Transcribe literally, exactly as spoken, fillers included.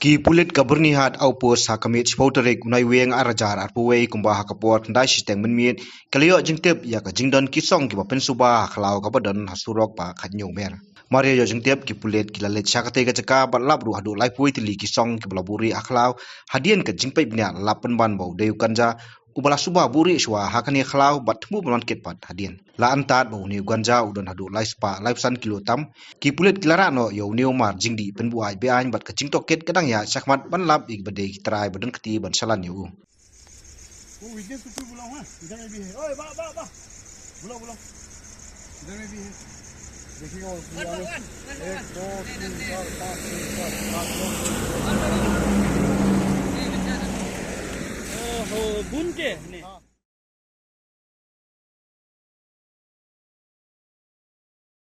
Ki pulit ka Byrnihat Outpost ha ka miet shiphew tarik u Naiwieng ar hajar arphew wei kumba ha ka por khyndai shiteng mynmiet ki la ïoh jingtip ïa ka jingdon ki song kiba pynsuba ha khlaw kaba don ha surok ba khathynñiew mer. Mar ïa ïoh jingtip ki pulit ki la leit sha katei ka jaka bad lap ruh haduh laiphew tylli ki song kiba la buhrieh ha khlaw hadien ka jingpeit bniah la lap pynban ba u dei u ganja uba la suba buhrieh shuwa ha kane ka khlaw bad thmu ban wan kit pat hadien. La antad ba une u ganja u don haduh lai spah laiphew san kilo tam. Ki pulit ki la rah noh ïa une u mar jingdih pynbuaid beaiñ bad ka jingtohkit ka dang ïaid shakhmat ban lap ïa kiba dei ki trai ba don kti ban shalan ïa u. वो विजनेश को क्यों बुलाऊं, हाँ? इधर में भी है। ओए, बा, बा, बा। बुलाओ, बुलाओ। इधर में भी है। देखिएगा, वो पूरा में एक, दो, तीन, चार, पाँच, छः, सात, आठ, नौ, दस। ओहो, बुन के ने।